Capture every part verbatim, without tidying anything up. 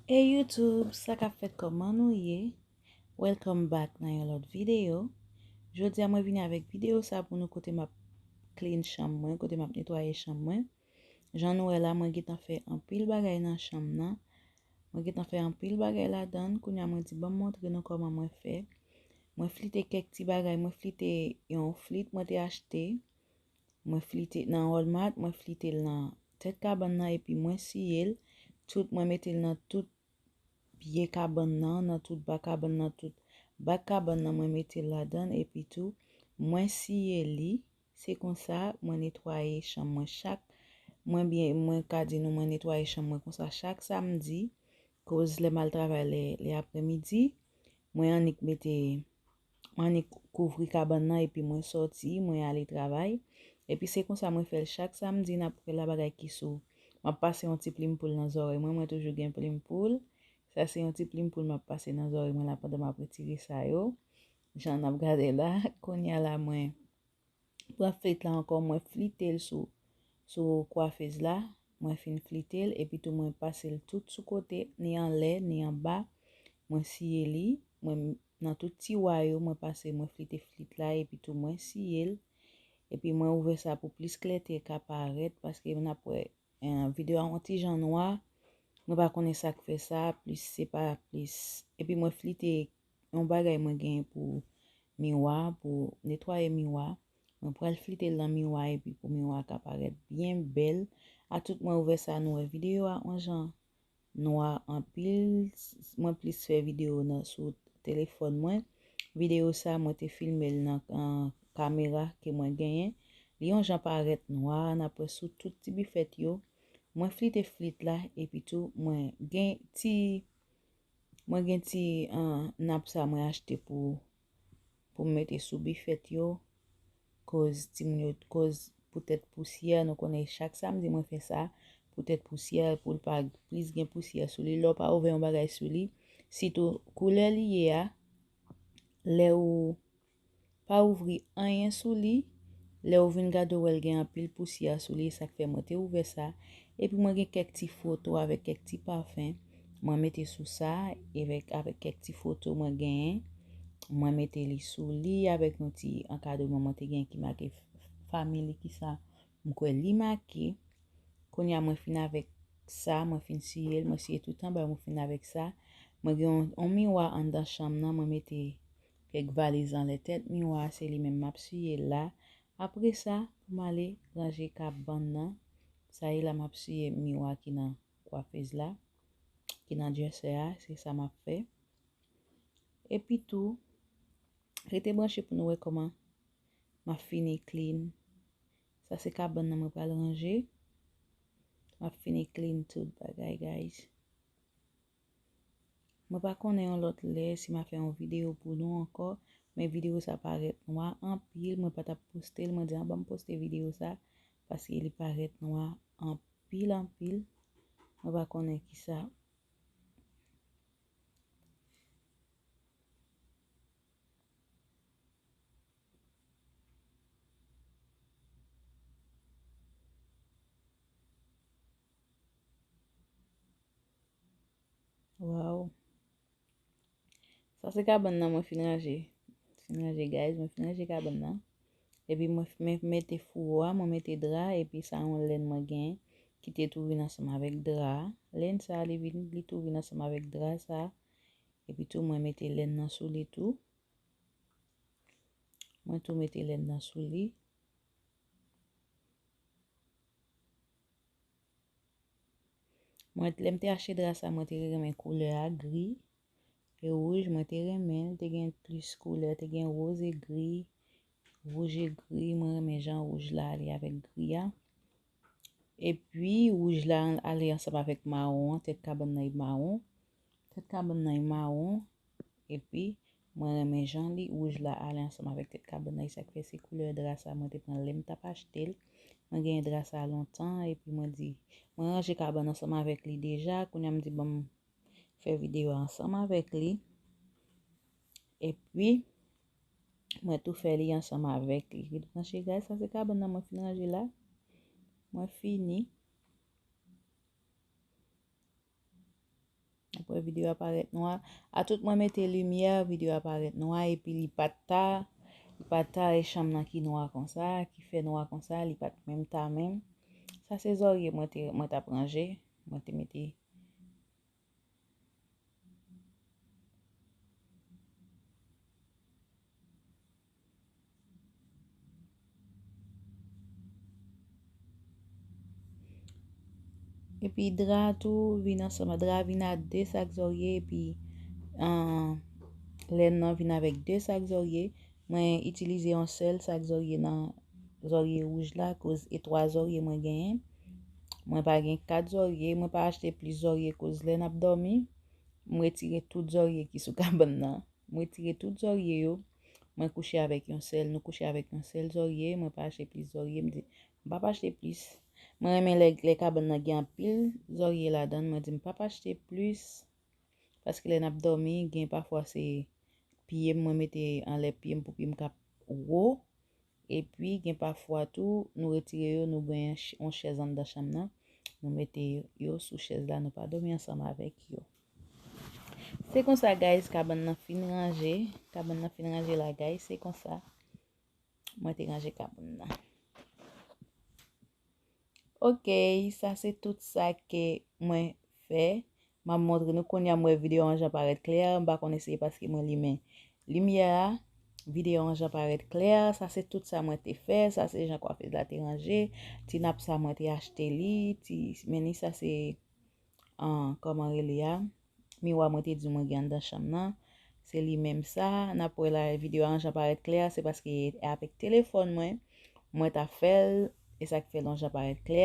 Hey YouTube, sa k ap fèt, kòman nou ye? Welcome back nan yon lòt videyo. Jodi a mwen vini avèk videyo sa pou nou kote m ap clean chanm mwen, kote m ap netwaye chanm mwen. Jan nou wè la, mwen gentan fè anpil bagay nan chanm nan. Mwen gentan fè anpil bagay ladan l. Kounye a mwen di, "Ban m montre nou kòman mwen fè." Mwen flite kèk ti bagay, mwen flite yon flit mwen te achte. Mwen flite nan Walmart, mwen flite l nan tèt kabann nan epi mwen siye l. Tout, mwen mete l nan tout pye kabann nan, nan tout ba kabann nan, tout bak kabann nan, mwen mete l ladan l epi tou mwen siye li. Se konsa mwen netwaye chanm mwen chak, mwen byen, mwen ka di nou mwen netwaye chanm mwen konsa chak samdi, koz lè m al travay lè, lè aprèmidi, mwen annik mete Mwen annik kouvri kabann nan epi mwen sòti, mwen ale travay. Epi se konsa mwen fè l chak samdi, n ap wè la bagay ki sou. M ap pase yon ti plim poul nan zòrèy mwen, mwen toujou gen plim poul. Sa se yon ti plim poul m ap pase nan zòrèy mwen la pandan m ap retire sa yo. Jan n ap gade la, kounye a la mwen pran flit la ankò, mwen flite l sou, sou kwafez la. Mwen fin flite l, epi tou mwen pase l tout sou kote, ni anlè, ni anba. Mwen siye li, mwen nan tout tiwa yo, mwen pase, mwen flite flit la, epi tou mwen siye l. Epi mwen ouvè sa pou plis klète ka parèt, paske n ap wè, eh, videyo a yon ti jan nwa. Mwen pa konnen sa k fè sa, plis se pa plis. Epi mwen flite yon bagay mwen genyen pou miwa, pou netwaye miwa. Mwen pral flite l nan miwa epi pou miwa ka parèt byen bèl. A tout mwen ouvè sa, nou wè videyo a yon jan nwa anpil. Mwen plis fè videyo nan sou telefòn mwen. Videyo sa mwen te filme l nan, ah, kamera ke mwen genyen. Li yon jan parèt nwa, n ap wè sou tout ti bifèt yo. Mwen flite flit la epi tou mwen gen ti Mwen gen ti, ah, nap sa mwen achte pou, pou m mete sou bifèt yo. Koz timoun yo, koz poutèt pousyè, nou konnen chak samdi mwen fè sa. Poutèt pousyè, pou l pa plis gen pousyè sou li. Lè w pa ouvè yon bagay sou li, sitou koulè li ye a, lè ou pa ouvri anyen sou li. Lè w vin gade, w wè l gen anpil pousyè sou li, sa k fè mwen te ouvè sa. Epi mwen gen kèk ti foto avèk kèk ti pafen. Mwen mete sou sa, avèk, avèk kèk ti foto mwen genyen. Mwen mete li sou li avèk yon ti ankadreman mwen te gen ki make family, ki sa m kwè li make. Kounye a mwen fin avèk sa, mwen fin siye l, mwen siye tout anba, mwen fin avèk sa. Mwen gen yon, yon miwa anndan chanm nan, mwen mete kèk valiz anlè tèt miwa a, se li menm m ap siye la. Apre sa, pou m ale ranje kabann nan, sa ye la m ap siye miwa ki nan kwafez la, ki nan dresè a, se sa m ap fè. Epi tou, rete branche pou nou wè kòman m ap fini clean. Sa se kabann nan mwen pral ranje. M ap fini clean tout bagay, guys. Mwen pa konnen yon lòt lè si m a fè yon videyo pou nou ankò, men videyo sa parèt nwa anpil, mwen pa t ap poste l, mwen di, "An, ban m poste videyo sa," paske li parèt nwa anpil, anpil. Mwen pa konnen kisa. Waw. Sa se kabann nan mwen fin ranje. Fin ranje, guys. Mwen fin ranje kabann nan. Epi mwen f-, mwen mete fouwo a, mwen mete dra, epi sa yon lèn mwen gen ki te tou vin ansanm avèk dra a. Lèn sa li vin, li tou vin ansanm avèk dra sa. Epi tou mwen mete lèn nan sou li tou. Mwen tou mete lèn nan sou li. Mwen, lè m te achte dra sa, mwen te renmen koulè a, gri e wouj. Mwen te renmen l, te gen plis koulè, te gen woz e gri, wouj e gri. Mwen renmen jan wouj la ale avèk gri a. Epi, wouj la ale ansanm avèk mawon an, tèt kabann nan e mawon. Tèt kabann nan e mawon. Epi, mwen renmen jan li wouj la ale ansanm avèk tèt kabann nan, e sa k fè se koulè dra sa mwen te pran lè m t ap achte l. Mwen genyen dra sa lontan, epi mwen di, mwen ranje kabann ansanm avèk li deja, kounye a m di, "Ban m fè videyo a ansanm avèk li." Epi, mwen tou fè li ansanm avèk li. Ret branche, guys, sa se kabann nan mwen fin ranje la. Mwen fini. Ap Pou videyo a parèt nwa. A tout mwen mete limyè, videyo a parèt nwa, epi li pa t ta, li pa t ta, e chanm nan ki nwa konsa, ki fè nwa konsa, li pa t menm ta menm. Sa se zòrye mwen te, mwen t ap ranje, mwen te mete. Epi dra tou vin ansanm, dra vin a de sak zòrye, epi, ah, lèn nan vin avèk de sak zòrye. Mwen itilize yon sèl sak zòrye nan zòrye wouj la, koz e twa zòrye mwen genyen. Mwen pa gen kat zòrye, mwen pa achte plis zòrye, koz lè n ap dòmi, mwen retire tout zòrye ki sou kabann nan. Mwen retire tout zòrye yo. Mwen kouche avèk yon sèl, nou kouche avèk yon sèl zòrye. Mwen pa achte plis zòrye. M di, m p ap achte plis. Mwen renmen lè, lè kabann nan gen anpil zòrye ladan l. Mwen di, m p ap achte plis. Paske lè n ap dòmi, gen pafwa se pye m, mwen mete anlè pye m pou pye m ka wo. Epi, gen pafwa tou, nou retire yo, nou gen yon ch-, yon chèz anndan chanm nan. Nou mete yo sou chèz la, nou pa dòmi ansanm avèk yo. Se konsa, guys, kabann nan fin ranje. Kabann nan fin ranje la, guys. Se konsa mwen te ranje kabann nan. Ok, sa se tout sa ke mwen fè. M ap montre nou kounye a, m wè videyo an jan parèt klè. M pa konnen se paske mwen limen limyè a. Videyo an jan parèt klè. Sa se tout sa mwen te fè. Sa se jan kwafèz la te ranje. Ti nap sa mwen te achte li. Ti, men ni sa se, ah, kòman rele a? Miwa mwen te di mwen gen anndan chanm nan. Se li menm sa. N ap wè la, videyo a an jan parèt klè. Se paske avèk telefòn mwen, mwen ta fè l. E sa k fè l yon jan parèt klè.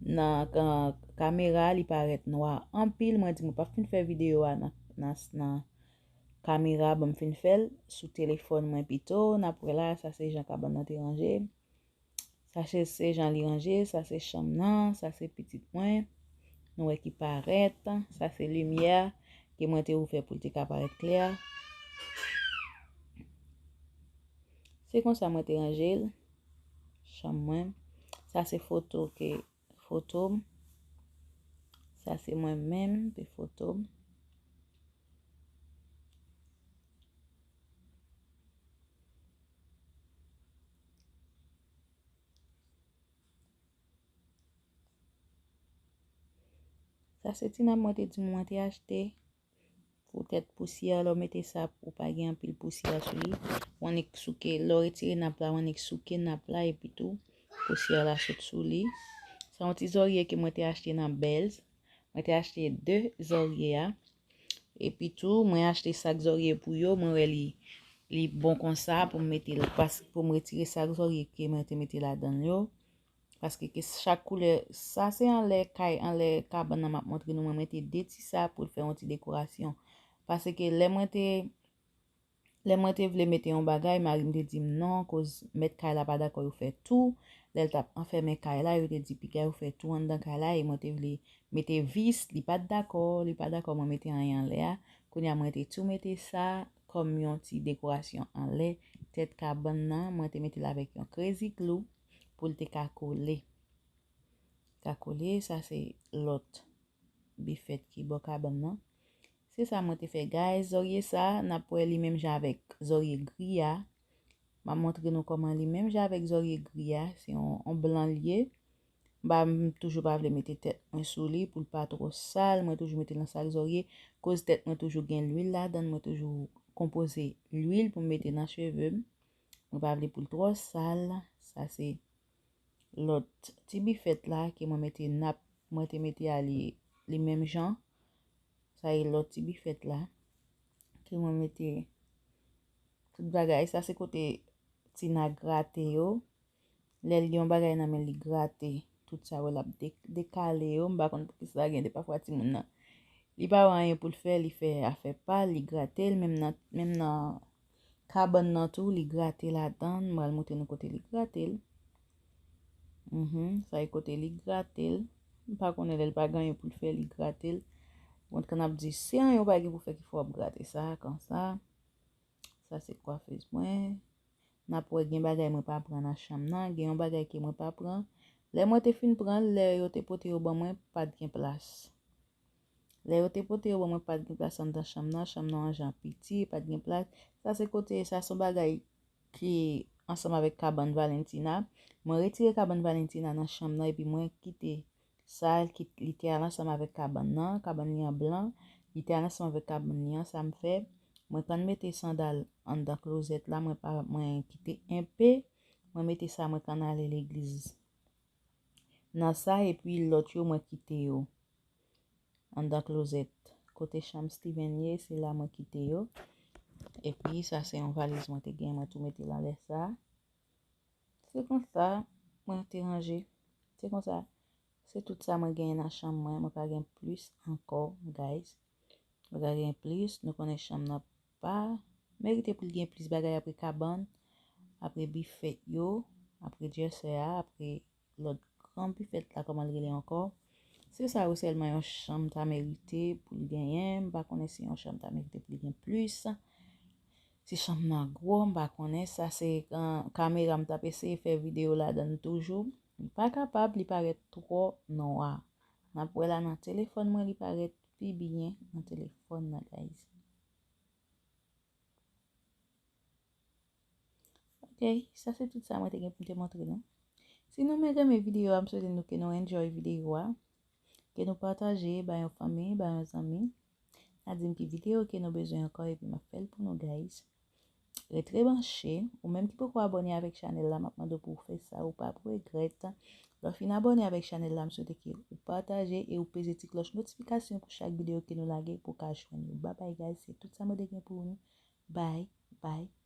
Nan ka-, kamera, li parèt nwa anpil. Mwen di mwen p ap fin fè videyo a nan, nan, nan kamera, ban m fin fè l sou telefòn mwen pito. N ap wè la, sa se jan kabann nan te ranje. Sa se, se jan li ranje, sa se chanm nan, sa se pitit mwen. Nou wè ki parèt, sa se limyè ke mwen te ouvè pou l te ka parèt klè. Se konsa mwen te ranje l, chanm mwen. Sa se foto ke, foto m. Sa se mwen menm, se foto m. Sa se ti nap mwen te di mwen te achte pou tèt pousyè, lè w mete sa ou pa gen anpil pousyè sou li. W annik souke, lè w retire nap la, w annik souke nap la epi tou pousyè la sot sou li. Sa yon ti zòrye ke mwen te achte nan Bells. Mwen te achte de zòrye a. Epi tou, mwen achte sak zòrye pou yo. Mwen wè li, li bon konsa pou m mete l, pas-, pou m retire sak zòrye ke mwen te mete ladan l yo. Paske ke chak koulè, sa se anlè kay, anlè kabann nan m ap montre nou. Mwen mete de ti sa pou l fè yon ti dekorasyon. Paske lè mwen te, lè mwen te vle mete yon bagay, mari m te di m non, koz mèt kay la pa dakò yo fè tou. Lè l t ap anfèmen kay la, yo te di piga yo fè tou anndan kay la, e mwen te vle mete vis, li pa t dakò, li pa dakò mwen mete anyen anlè a. Kounye a, mwen te tou mete sa kòm yon ti dekorasyon anlè tèt kabann nan. Mwen te mete l avèk yon crazy glue pou l te ka kole. Ka kole, sa se lòt bifèt ki bò kabann nan. Se sa mwen te fè, guys. Zòrye sa, n ap wè li menm jan avèk zòrye gri a. M ap montre nou kòman li menm jan avèk zòrye gri a. Se yon, yon blan l ye. M pa, m toujou pa vle mete tèt mwen sou li pou l pa twò sal. Mwen toujou mete l nan sak zòrye. Koz tèt mwen toujou gen lwil ladan l, mwen toujou konpoze lwil pou m mete nan cheve m. Mwen pa vle pou l twò sal. Sa se lòt ti bifèt la ke mwen mete nap, mwen te mete a li, li menm jan. Sa e lòt ti bifèt la ke mwen mete tout bagay. Sa se kote Tina grate yo. Lè l gen yon bagay nan men l, li grate tout sa yo, l ap de-, dekale yo. M pa konn poukisa gen de pafwa timoun nan, li pa wè anyen pou l fè, li fè afè pa l, li grate l, menm nan, menm nan kabann nan tou, li grate ladan l. M pral montre nou kote li grate l. Mhm, sa e kote li grate l. M pa konnen lè l pa gen anyen pou l fè, li grate l. Bon, kan n ap di, se anyen w pa gen pou fè ki fè w ap grate sa, konsa. Sa se kwafèz mwen. N ap wè gen bagay mwen pa pran nan chanm nan, gen yon bagay ke mwen pa pran. Lè mwen te fin pran l, lè yo te pote yo ban mwen, pa t gen plas. Lè yo te pote yo ban mwen, pa t gen plas anndan chanm nan. Chanm nan an jan piti, pa t gen plas. Sa se kote, sa se yon bagay ki ansanm avèk kabann Valentina. Mwen retire kabann Valentina nan chanm nan epi mwen kite sa ki li te al ansanm avèk kabann nan. Kabann li an blan, li te al ansanm avèk kabann li an. Sa m fè, mwen konn mete sandal anndan klozèt la, mwen pa, mwen kite enpe, mwen mete sa, mwen konn ale legliz nan sa, epi lòt yo mwen kite yo anndan klozèt. Kote chanm Steven ye, se la mwen kite yo. Epi sa se yon valiz mwen te gen, mwen tou mete l anlè sa. Se konsa mwen te ranje. Se konsa. Se tout sa mwen genyen nan chanm mwen. Mwen pa gen plis ankò, guys. Mwen pa gen plis. Nou konnen chanm nan pa merite pou l gen plis bagay apre kabann, apre bifèt yo, apre dresè a, apre lòt gran bifèt la, kòman l rele ankò. Se sa yo sèlman yon chanm ta merite pou l genyen. M pa konnen si yon chanm ta merite pou l gen plis. Si chanm nan gwo, m pa konnen. Sa se, ah, kamera m t ap eseye fè videyo ladan l toujou. Li pa kapab, li parèt twò nwa. N ap wè la nan telefòn mwen, li parèt pi byen nan telefòn nan, guys. Ok, sa se tout sa mwen te gen pou m te montre nou. Si nou men renmen videyo a, m swete nou ke nou enjoy videyo a, ke nou pataje bay yon fanmi, bay yon zanmi. N a di m ki videyo ke nou bezwen ankò epi m ap fè l pou nou, guys. Rete branche, ou menm ki poko abòne avèk chanèl la, m ap mande w pou w fè sa, ou p ap regrèt. Lè w fin abòne avèk chanèl la, m swete ke ou pataje e ou peze ti klòch notifikasyon pou chak videyo ke nou lage pou w ka jwenn yo. Bye bye, guys, se tout sa mwen te gen pou nou. Bye, bye.